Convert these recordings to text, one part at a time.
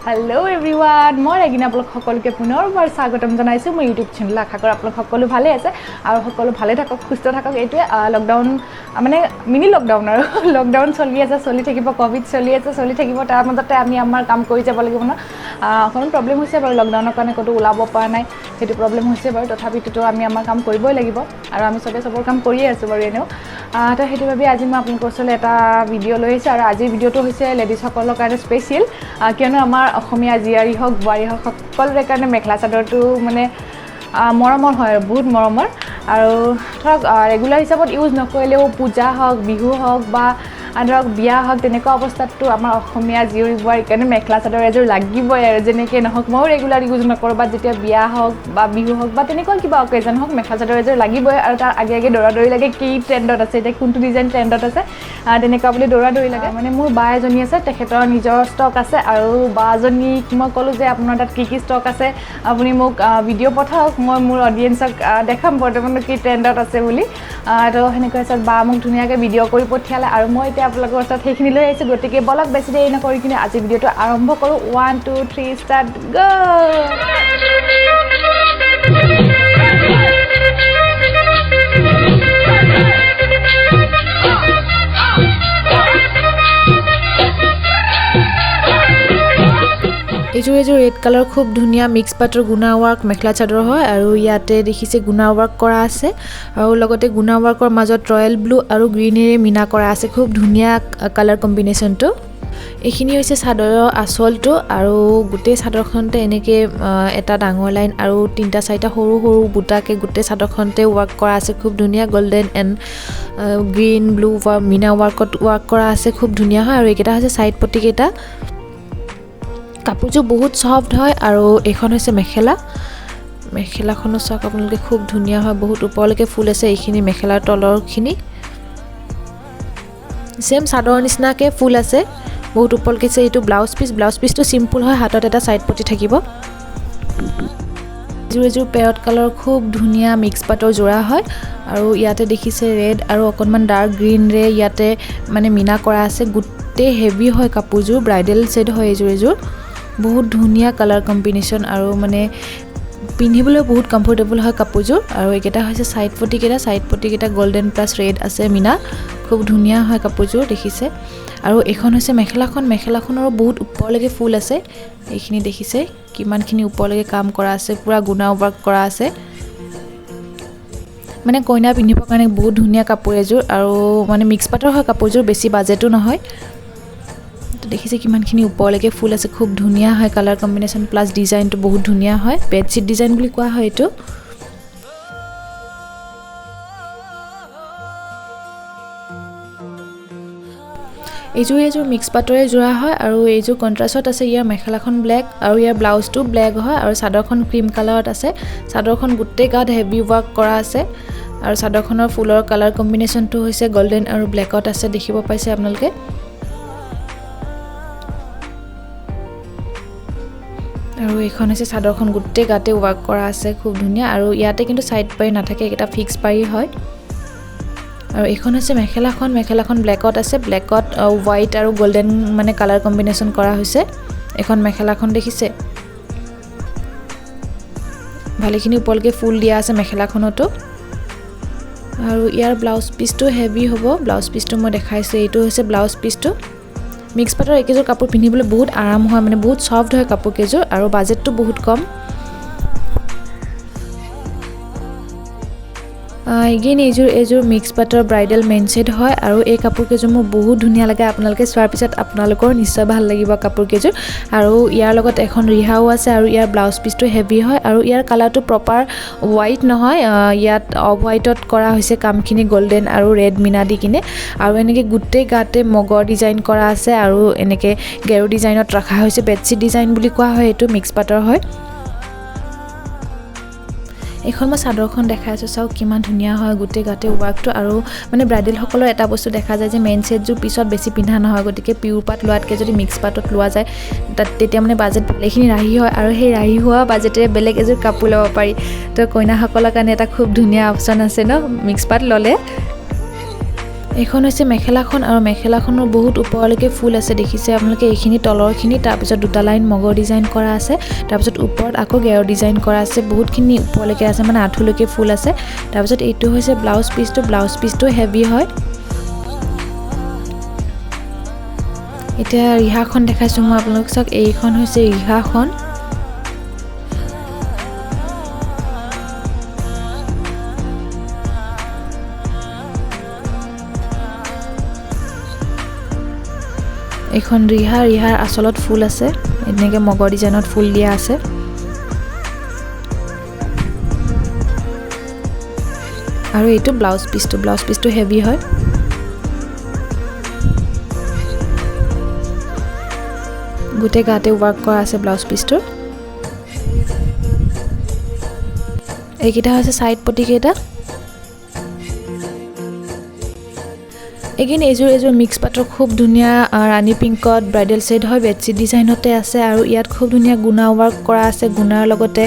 Hello' everyone, মই ৰেগিনা, আপোনালোক সকলোকে পুনৰবাৰ স্বাগতম জনাইছোঁ মোৰ ইউটিউব চেনেল। আশা কৰোঁ আপোনালোক সকলো ভালে আছে আৰু সকলো ভালে থাকক, সুস্থ থাকক। এইটোৱে লকডাউন, মানে মিনি লকডাউন আৰু লকডাউন চলি আছে, চলি থাকিব, ক'ভিড চলি আছে, চলি থাকিব। তাৰ মাজতে আমি আমাৰ কাম কৰি যাব লাগিব ন। অকণমান প্ৰব্লেম হৈছে বাৰু, লকডাউনৰ কাৰণে ক'তো ওলাব পৰা নাই, সেইটো প্ৰব্লেম হৈছে বাৰু। তথাপিতোতো আমি আমাৰ কাম কৰিবই লাগিব আৰু আমি চবেই চবৰ কাম কৰিয়ে আছোঁ বাৰু এনেও। তো সেইটো বাবে আজি মই আপোনালোকৰ ওচৰলৈ এটা ভিডিঅ' লৈ আহিছোঁ আৰু আজিৰ ভিডিঅ'টো হৈছে লেডিজসকলৰ কাৰণে স্পেচিয়েল, কিয়নো আমাৰ অসমীয়া জীয়াৰী হওক, বোৱাৰী হওক, সকলোৰে কাৰণে মেখেলা চাদৰটো মানে মৰমৰ হয় আৰু বহুত মৰমৰ। আৰু ধৰক ৰেগুলাৰ হিচাপত ইউজ নকৰিলেও পূজা হওক, বিহু হওক বা ধৰক বিয়া হওক, তেনেকুৱা অৱস্থাততো আমাৰ অসমীয়া জীয়ৰী বোৱাৰীৰ কাৰণে মেখেলা চাদৰ এযোৰ লাগিবই আৰু যেনেকৈ নহওক। ময়ো ৰেগুলাৰ ইউজ নকৰোঁ, বা যেতিয়া বিয়া হওক বা বিহু হওক বা তেনেকুৱা কিবা অকেজন হওক, মেখেলা চাদৰ এযোৰ লাগিবই। আৰু তাৰ আগে আগে দৌৰা দৌৰি লাগে, কি ট্ৰেণ্ডত আছে এতিয়া, কোনটো ডিজাইন ট্ৰেণ্ডত আছে, তেনেকুৱা বুলি দৌৰা দৌৰি লাগে। মানে মোৰ বা এজনী আছে, তেখেতৰ নিজৰ ষ্টক আছে আৰু বাজনীক মই ক'লোঁ যে আপোনাৰ তাত কি কি ষ্টক আছে, আপুনি মোক ভিডিঅ' পঠাওক, মই মোৰ অডিয়েঞ্চক দেখাম বৰ্তমান কি ট্ৰেণ্ডত আছে বুলি। তো সেনেকুৱা হিচাপত বা মোক ধুনীয়াকৈ ভিডিঅ' কৰি পঠিয়ালে আৰু মই এতিয়া আপোনালোকৰ ওচৰত সেইখিনি লৈ আহিছোঁ। গতিকে ব'লক, বেছি দেৰি নকৰি কিনে আজি ভিডিঅ'টো আৰম্ভ কৰোঁ। 1, 2, 3, ষ্টাৰ্ট, গ'! এইযোৰ ৰেড কালাৰ খুব ধুনীয়া মিক্স পাটৰ গুণা ৱৰ্ক মেখেলা চাদৰ হয় আৰু ইয়াতে দেখিছে গুণা ৱৰ্ক কৰা আছে আৰু লগতে গুণা ৱৰ্কৰ মাজত ৰয়েল ব্লু আৰু গ্ৰীণেৰে মীনা কৰা আছে। খুব ধুনীয়া কালাৰ কম্বিনেশ্যনটো। এইখিনি হৈছে চাদৰৰ আঁচলটো আৰু গোটেই চাদৰখনতে এনেকৈ এটা ডাঙৰ লাইন আৰু তিনিটা চাৰিটা সৰু সৰু বুটাকৈ গোটেই চাদৰখনতে ৱৰ্ক কৰা আছে। খুব ধুনীয়া golden and green blue meena ৱৰ্কত ৱৰ্ক কৰা আছে, খুব ধুনীয়া হয়। আৰু এইকেইটা হৈছে ছাইড পটিকেইটা। কাপোৰযোৰ বহুত চফ্ট হয়। আৰু এইখন হৈছে মেখেলা। মেখেলাখনো চাওক আপোনালোকে, খুব ধুনীয়া হয়, বহুত ওপৰলৈকে ফুল আছে। এইখিনি মেখেলাৰ তলৰখিনি ছেম চাদৰৰ নিচিনাকৈ ফুল আছে, বহুত ওপৰলৈকে আছে। এইটো ব্লাউজ পিচ, ব্লাউজ পিচটো চিম্পুল হয়, হাতত এটা ছাইড পটি থাকিব। এযোৰ পেৰট কালাৰ খুব ধুনীয়া মিক্স পাটৰ যোৰা হয় আৰু ইয়াতে দেখিছে ৰেড আৰু অকণমান ডাৰ্ক গ্ৰীণৰে ইয়াতে মানে মীনা কৰা আছে। গোটেই হেভি হয় কাপোৰযোৰ, ব্ৰাইডেল ছেট হয় এইযোৰ। বহুত ধুনীয়া কালাৰ কম্বিনেশ্যন আৰু মানে পিন্ধিবলৈ বহুত কমফৰ্টেবল হয় কাপোৰযোৰ। আৰু এইকেইটা হৈছে ছাইড পটিকেইটা, ছাইড পটিকেইটা গল্ডেন প্লাছ ৰেড আছে মীনা, খুব ধুনীয়া হয় কাপোৰযোৰ দেখিছে। আৰু এইখন হৈছে মেখেলাখন, মেখেলাখনৰো বহুত ওপৰলৈকে ফুল আছে। এইখিনি দেখিছে কিমানখিনি ওপৰলৈকে কাম কৰা আছে, পূৰা গুণা ৱৰ্ক কৰা আছে। মানে কইনা পিন্ধিবৰ কাৰণে বহুত ধুনীয়া কাপোৰ এযোৰ আৰু মানে মিক্স পাটৰ হয় কাপোৰযোৰ, বেছি বাজেটো নহয়। তো দেখিছে কিমানখিনি ওপৰলৈকে ফুল আছে, খুব ধুনীয়া হয় কালাৰ কম্বিনেশ্যন প্লাছ ডিজাইনটো বহুত ধুনীয়া হয়। বেডশ্বীট ডিজাইন বুলি কোৱা হয় এইটো। এইযোৰ মিক্স পাটৰে যোৰা হয় আৰু এইযোৰ কণ্ট্ৰাষ্টত আছে। ইয়াৰ মেখেলাখন ব্লেক আৰু ইয়াৰ ব্লাউজটো ব্লেক হয় আৰু চাদৰখন ক্ৰীম কালাৰত আছে। চাদৰখন গোটেই গাত হেভি ৱৰ্ক কৰা আছে আৰু চাদৰখনৰ ফুলৰ কালাৰ কম্বিনেশ্যনটো হৈছে গল্ডেন আৰু ব্লেকত আছে, দেখিব পাইছে আপোনালোকে। আৰু এইখন হৈছে চাদৰখন, গোটেই গাতে ৱৰ্ক কৰা আছে, খুব ধুনীয়া। আৰু ইয়াতে কিন্তু ছাইড পাৰি নাথাকে, এইকেইটা ফিক্স পাৰি হয়। আৰু এইখন হৈছে মেখেলাখন, মেখেলাখন ব্লেকত আছে, ব্লেকত হোৱাইট আৰু গল্ডেন মানে কালাৰ কম্বিনেশ্যন কৰা হৈছে। এইখন মেখেলাখন দেখিছে ভালেখিনি ওপৰলৈকে ফুল দিয়া আছে মেখেলাখনতো। আৰু ইয়াৰ ব্লাউজ পিচটো হেভি হ'ব, ব্লাউজ পিচটো মই দেখাইছোঁ। এইটো হৈছে ব্লাউজ পিচটো। মিক্স পাটৰ এইকেইযোৰ কাপোৰ পিন্ধিবলৈ বহুত আৰাম হয়, মানে বহুত চফ্ট হয় কাপোৰ কেইযোৰ আৰু বাজেটটো বহুত কম। এগেইন এইযোৰ মিক্স পাটৰ ব্ৰাইডেল মেইন ছেট হয় আৰু এই কাপোৰ কেইযোৰ মোৰ বহুত ধুনীয়া লাগে। আপোনালোকে চোৱাৰ পিছত আপোনালোকৰ নিশ্চয় ভাল লাগিব কাপোৰ কেইযোৰ। আৰু ইয়াৰ লগত এখন ৰিহাও আছে আৰু ইয়াৰ ব্লাউজ পিচটো হেভি হয় আৰু ইয়াৰ কালাৰটো প্ৰপাৰ হোৱাইট নহয়, ইয়াত অফ হোৱাইটত কৰা হৈছে কামখিনি, গল্ডেন আৰু ৰেড মীনা দি কিনে। আৰু এনেকৈ গোটেই গাতে মগৰ ডিজাইন কৰা আছে আৰু এনেকৈ গেৰু ডিজাইনত ৰখা হৈছে, বেডশ্বীট ডিজাইন বুলি কোৱা হয়, এইটো মিক্স পাটৰ হয়। এইখন মই চাদৰখন দেখাই আছোঁ, চাওক কিমান ধুনীয়া হয় গোটেই গাতে ৱৰ্কটো। আৰু মানে ব্ৰাইডেলসকলৰ এটা বস্তু দেখা যায় যে মেইন ছেটযোৰ পিছত বেছি পিন্ধা নহয়, গতিকে পিয়ৰ পাট লোৱাতকৈ যদি মিক্স পাটত লোৱা যায় তাত তেতিয়া মানে বাজেট ভালেখিনি ৰাহি হয় আৰু সেই ৰাহি হোৱা বাজেটেৰে বেলেগ এযোৰ কাপোৰ ল'ব পাৰি। তো কইনাসকলৰ কাৰণে এটা খুব ধুনীয়া অপশ্যন আছে ন মিক্স পাট ল'লে। এইখন হৈছে মেখেলাখন আৰু মেখেলাখনৰ বহুত ওপৰলৈকে ফুল আছে, দেখিছে আপোনালোকে। এইখিনি তলৰখিনি, তাৰপিছত দুটা লাইন মগৰ ডিজাইন কৰা আছে, তাৰপিছত ওপৰত আকৌ গেৰৰ ডিজাইন কৰা আছে, বহুতখিনি ওপৰলৈকে আছে, মানে আঁঠুলৈকে ফুল আছে। তাৰপিছত এইটো হৈছে ব্লাউজ পিচটো, ব্লাউজ পিচটো হেভি হয়। এতিয়া ৰিহাখন দেখাইছোঁ মই আপোনালোক, চাওক এইখন হৈছে ৰিহাখন। এইখন ৰিহা, ৰিহাৰ আঁচলত ফুল আছে, এনেকৈ মগৰ ডিজাইনত ফুল দিয়া আছে। আৰু এইটো ব্লাউজ পিচটো, ব্লাউজ পিচটো হেভি হয়। গোটেই গাতে ৱৰ্ক কৰা আছে ব্লাউজ পিচটোৰ। এইকেইটা হৈছে ছাইড পটিকেইটা। এগেইন এযোৰ এযোৰ মিক্স পাটৰ খুব ধুনীয়া ৰাণী পিংকত ব্ৰাইডেল ছেট হয়, বেডশ্বীট ডিজাইনতে আছে। আৰু ইয়াত খুব ধুনীয়া গুণা ৱৰ্ক কৰা আছে, গুণাৰ লগতে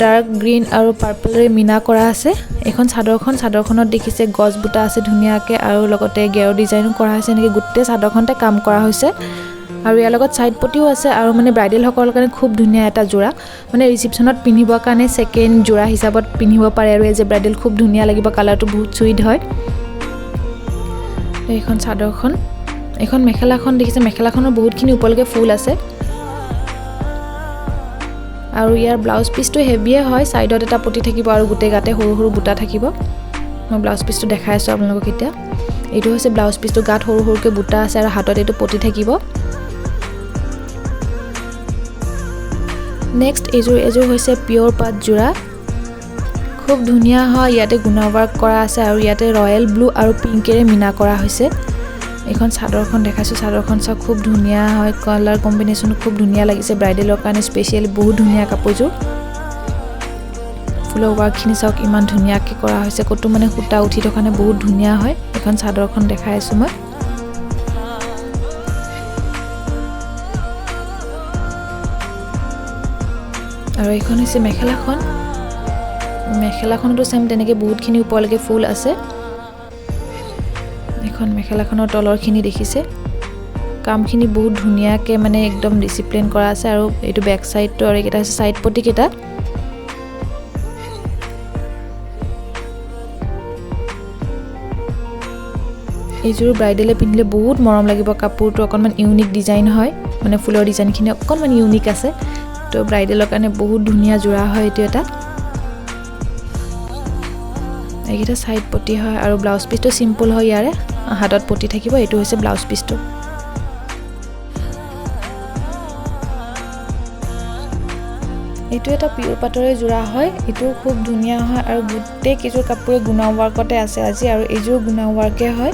ডাৰ্ক গ্ৰীণ আৰু পাৰ্পলেৰে মীনা কৰা আছে। এইখন চাদৰখন, চাদৰখনত দেখিছে গছ বুটা আছে ধুনীয়াকৈ আৰু লগতে গেৰৰ ডিজাইনো কৰা হৈছে। এনেকৈ গোটেই চাদৰখনতে কাম কৰা হৈছে। আৰু ইয়াৰ লগত ছাইড পটিও আছে। আৰু মানে ব্ৰাইডেলসকলৰ কাৰণে খুব ধুনীয়া এটা যোৰা, মানে ৰিচিপশ্যনত পিন্ধিবৰ কাৰণে ছেকেণ্ড যোৰা হিচাপত পিন্ধিব পাৰে। আৰু এজ এ ব্ৰাইডেল খুব ধুনীয়া লাগিব, কালাৰটো বহুত চুইট হয়। এইখন চাদৰখন, এইখন মেখেলাখন দেখিছে, মেখেলাখনৰ বহুতখিনি ওপৰলৈকে ফুল আছে। আৰু ইয়াৰ ব্লাউজ পিচটো হেভিয়ে হয়, ছাইডত এটা পটি থাকিব আৰু গোটেই গাতে সৰু সৰু বুটা থাকিব। মই ব্লাউজ পিচটো দেখাই আছোঁ আপোনালোকক এতিয়া। এইটো হৈছে ব্লাউজ পিচটো, গাত সৰু সৰুকৈ বুটা আছে আৰু হাতত এইটো পটি থাকিব। নেক্সট এইযোৰ, এযোৰ হৈছে পিয়'ৰ পাট যোৰা, খুব ধুনীয়া হয়। ইয়াতে গুণা ৱৰ্ক কৰা আছে আৰু ইয়াতে ৰয়েল ব্লু আৰু পিংকেৰে মীনা কৰা হৈছে। এইখন চাদৰখন দেখাইছোঁ, চাদৰখন চাওক খুব ধুনীয়া হয়, কালাৰ কম্বিনেশ্যন খুব ধুনীয়া লাগিছে। ব্ৰাইডেলৰ কাৰণে স্পেচিয়েলি বহুত ধুনীয়া কাপোৰযোৰ। ফুলৰ ৱৰ্কখিনি চাওক ইমান ধুনীয়াকৈ কৰা হৈছে, ক'তো মানে সূতা উঠি থকা নাই, বহুত ধুনীয়া হয়। এইখন চাদৰখন দেখাই আছোঁ মই। আৰু এইখন হৈছে মেখেলাখন, মেখেলাখনতো চেম তেনেকৈ বহুতখিনি ওপৰলৈকে ফুল আছে। এখন মেখেলাখনৰ তলৰখিনি দেখিছে, কামখিনি বহুত ধুনীয়াকৈ মানে একদম ডিচিপ্লিন কৰা আছে। আৰু এইটো বেক চাইডটো আৰু এইকেইটা হৈছে ছাইড পটিকেইটা। এইযোৰ ব্ৰাইডেলে পিন্ধিলে বহুত মৰম লাগিব, কাপোৰটো অকণমান ইউনিক ডিজাইন হয়, মানে ফুলৰ ডিজাইনখিনি অকণমান ইউনিক আছে। তো ব্ৰাইডেলৰ কাৰণে বহুত ধুনীয়া যোৰা হয় এইটো এটা। এইকেইটা ছাইড পটি হয় আৰু ব্লাউজ পিচটো চিম্পল হয়, ইয়াৰে হাতত পটি থাকিব। এইটো হৈছে ব্লাউজ পিচটো। এইটো এটা পিয়ৰ পাটৰে যোৰা হয়, এইটো খুব ধুনীয়া হয়। আৰু গোটেই কেইযোৰ কাপোৰে গুণা ৱৰ্কতে আছে আজি, আৰু এইযোৰ গুণা ৱৰ্কে হয়।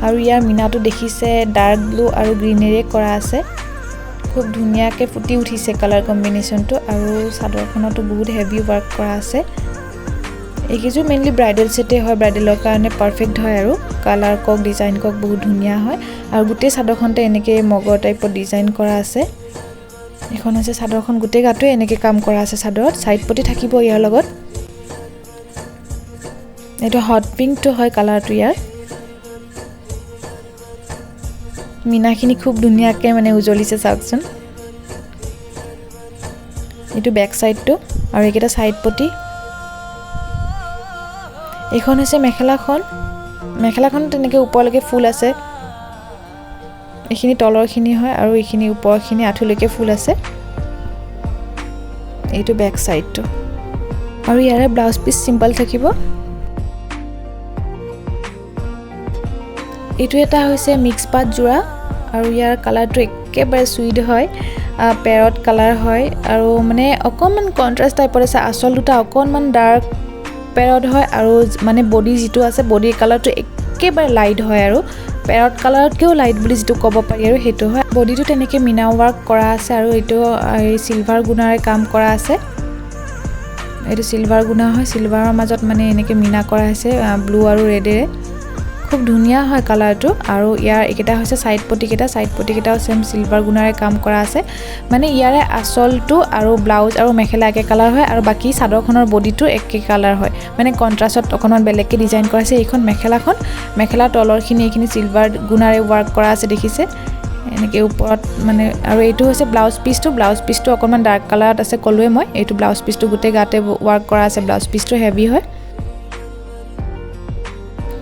আৰু ইয়াৰ মীনাটো দেখিছে ডাৰ্ক ব্লু আৰু গ্ৰীণেৰে কৰা আছে, খুব ধুনীয়াকৈ ফুটি উঠিছে কালাৰ কম্বিনেশ্যনটো। আৰু চাদৰখনতো বহুত হেভি ৱৰ্ক কৰা আছে। এইকেইযোৰ মেইনলি ব্ৰাইডেল ছেটেই হয়, ব্ৰাইডেলৰ কাৰণে পাৰফেক্ট হয়। আৰু কালাৰ কওক ডিজাইন কওক বহুত ধুনীয়া হয়। আৰু গোটেই চাদৰখনতে এনেকৈ মগৰ টাইপত ডিজাইন কৰা আছে। এইখন হৈছে চাদৰখন, গোটেই গাটোৱে এনেকৈ কাম কৰা আছে চাদৰত, ছাইড পটি থাকিব ইয়াৰ লগত। এইটো হট পিংকটো হয় কালাৰটো ইয়াৰ। মীনাখিনি খুব ধুনীয়াকৈ মানে উজ্বলিছে চাওকচোন। এইটো বেক চাইডটো আৰু এইকেইটা ছাইড পটি। এইখন হৈছে মেখেলাখন, মেখেলাখন তেনেকৈ ওপৰলৈকে ফুল আছে, এইখিনি তলৰখিনি হয় আৰু এইখিনি ওপৰখিনি আঁঠুলৈকে ফুল আছে। এইটো বেক চাইডটো আৰু ইয়াৰে ব্লাউজ পিচ চিম্পল থাকিব। এইটো এটা হৈছে মিক্স পাট যোৰা আৰু ইয়াৰ কালাৰটো একেবাৰে চুইট হয়, পেৰট কালাৰ হয় আৰু মানে অকণমান কণ্ট্ৰাষ্ট টাইপত আছে। আচল দুটা অকণমান ডাৰ্ক পেৰট হয় আৰু মানে বডি যিটো আছে বডিৰ কালাৰটো একেবাৰে লাইট হয় আৰু পেৰট কালাৰতকৈও লাইট বুলি যিটো ক'ব পাৰি আৰু সেইটো হয়। বডিটো তেনেকৈ মীনা ৱৰ্ক কৰা আছে আৰু এইটো চিলভাৰ গুণাৰে কাম কৰা আছে। এইটো চিলভাৰ গুণা হয়, চিলভাৰৰ মাজত মানে এনেকৈ মীনা কৰা হৈছে ব্লু আৰু ৰেডেৰে, খুব ধুনীয়া হয় কালাৰটো। আৰু ইয়াৰ এইকেইটা হৈছে ছাইড পটিকেইটা, ছাইড পটিকেইটাও ছেম চিলভাৰ গুণাৰে কাম কৰা আছে। মানে ইয়াৰে আচলটো আৰু ব্লাউজ আৰু মেখেলা একে কালাৰ হয় আৰু বাকী চাদৰখনৰ বডিটো একে কালাৰ হয়, মানে কণ্ট্ৰাষ্টত অকণমান বেলেগকৈ ডিজাইন কৰা আছে। এইখন মেখেলাখন, মেখেলাৰ তলৰখিনি এইখিনি চিলভাৰ গুণাৰে ৱৰ্ক কৰা আছে দেখিছে এনেকৈ ওপৰত মানে। আৰু এইটো হৈছে ব্লাউজ পিচটো, ব্লাউজ পিচটো অকণমান ডাৰ্ক কালাৰত আছে ক'লোৱে মই। এইটো ব্লাউজ পিচটো গোটেই গাতে ৱৰ্ক কৰা আছে, ব্লাউজ পিচটো হেভি হয়।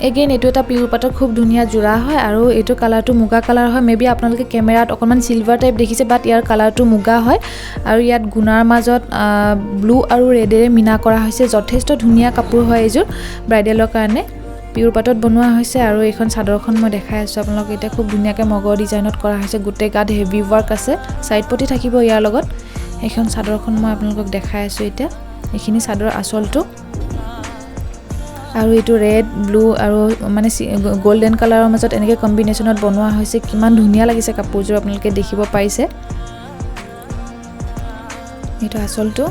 এগেইন এইটো এটা পিয়ৰ পাটৰ খুব ধুনীয়া যোৰা হয় আৰু এইটো কালাৰটো মুগা কালাৰ হয়। মে বি আপোনালোকে কেমেৰাত অকণমান চিলভাৰ টাইপ দেখিছে, বাট ইয়াৰ কালাৰটো মুগা হয়। আৰু ইয়াত গুণাৰ মাজত ব্লু আৰু ৰেডেৰে মীনা কৰা হৈছে। যথেষ্ট ধুনীয়া কাপোৰ হয় এইযোৰ ব্ৰাইডেলৰ কাৰণে, পিয়ৰ পাটত বনোৱা হৈছে। আৰু এইখন চাদৰখন মই দেখাই আছোঁ আপোনালোকে এতিয়া, খুব ধুনীয়াকৈ মগৰ ডিজাইনত কৰা হৈছে, গোটেই গাত হেভি ৱৰ্ক আছে, ছাইড পটি থাকিব ইয়াৰ লগত। এইখন চাদৰখন মই আপোনালোকক দেখাই আছোঁ এতিয়া, এইখিনি চাদৰ আচলটো। আৰু এইটো ৰেড ব্লু আৰু মানে গল্ডেন কালাৰৰ মাজত এনেকৈ কম্বিনেশ্যনত বনোৱা হৈছে। কিমান ধুনীয়া লাগিছে কাপোৰযোৰ, আপোনালোকে দেখিব পাৰিছে। এইটো আচলটো।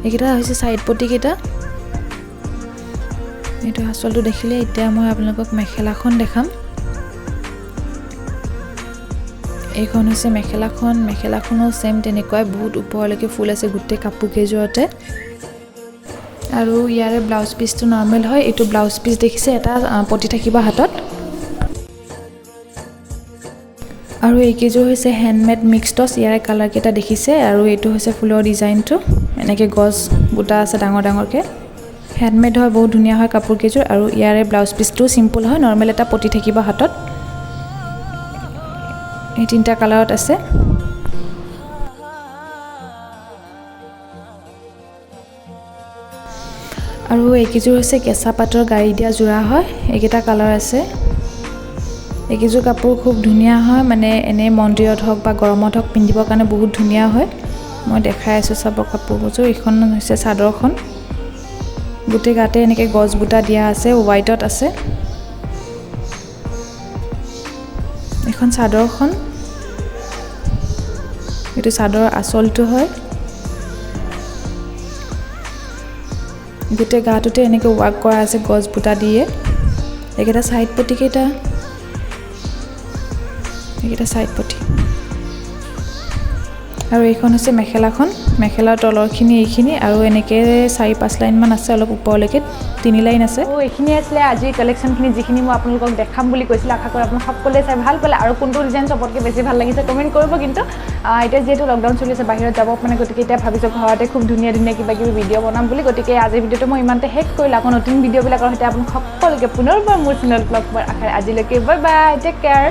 এইকেইটা হৈছে ছাইড পটিকেইটা। এইটো আচলটো দেখিলে। এতিয়া মই আপোনালোকক মেখেলাখন দেখাম। এইখন হৈছে মেখেলাখন, মেখেলাখনো ছেম তেনেকুৱাই, বহুত ওপৰলৈকে ফুল আছে গোটেই কাপোৰ কেইযোৰতে। আৰু ইয়াৰে ব্লাউজ পিচটো নৰ্মেল হয়। এইটো ব্লাউজ পিচ দেখিছে, এটা পটি থাকিব হাতত। আৰু এইকেইযোৰ হৈছে হেণ্ডমেড মিক্স টচ, ইয়াৰে কালাৰকেইটা দেখিছে। আৰু এইটো হৈছে ফুলৰ ডিজাইনটো, এনেকৈ গছ বুটা আছে ডাঙৰ ডাঙৰকৈ, হেণ্ডমেড হয়, বহুত ধুনীয়া হয় কাপোৰ কেইযোৰ। আৰু ইয়াৰে ব্লাউজ পিচটো চিম্পল হয়, নৰ্মেল এটা পটি থাকিব হাতত। এই তিনিটা কালাৰত আছে। আৰু এইকেইযোৰ হৈছে কেঁচা পাটৰ গাড়ী দিয়া যোৰা হয়, এইকেইটা কালাৰ আছে। এইকেইযোৰ কাপোৰ খুব ধুনীয়া হয়, মানে এনেই মন্দিৰত হওক বা গৰমত হওক পিন্ধিবৰ কাৰণে বহুত ধুনীয়া হয়। মই দেখাই আছোঁ চাব কাপোৰযোৰ। এইখন হৈছে চাদৰখন, গোটেই গাতে এনেকৈ গছ বুটা দিয়া আছে, হোৱাইটত আছে। এইখন চাদৰখন, এইটো চাদৰৰ আচলটো হয়। গোটেই গাটোতে এনেকৈ ৱৰ্ক কৰা আছে গছ বুটা দিয়ে। এইকেইটা ছাইড পটিকেইটা, এইকেইটা ছাইড পটি। আৰু এইখন হৈছে মেখেলাখন, মেখেলাৰ তলৰখিনি এইখিনি আৰু এনেকৈ 4-5 লাইনমান আছে, অলপ ওপৰলৈকে 3 লাইন আছে। এইখিনি আছিলে আজিৰ কালেকশ্যনখিনি, যিখিনি মই আপোনালোকক দেখাম বুলি কৈছিলোঁ। আশা কৰোঁ আপোনালোক সকলোৱে চাই ভাল পালে। আৰু কোনটো ডিজাইন চবতকৈ বেছি ভাল লাগিছে কমেণ্ট কৰিব। কিন্তু এতিয়া যিহেতু লকডাউন চলি আছে, বাহিৰত যাব মানে, গতিকে এতিয়া ভাবিছোঁ ঘৰতে খুব ধুনীয়া ধুনীয়া কিবা কিবি ভিডিঅ' বনাম বুলি। গতিকে আজিৰ ভিডিঅ'টো মই ইমানতে শেষ কৰিলোঁ। আকৌ নতুন ভিডিঅ'বিলাকৰ সৈতে আপোনালোক সকলোকে পুনৰবাৰ মোৰ চেনেলত লগ পোৱাৰ আশাৰে আজিলৈকে বাই বাই, টেক কেয়াৰ।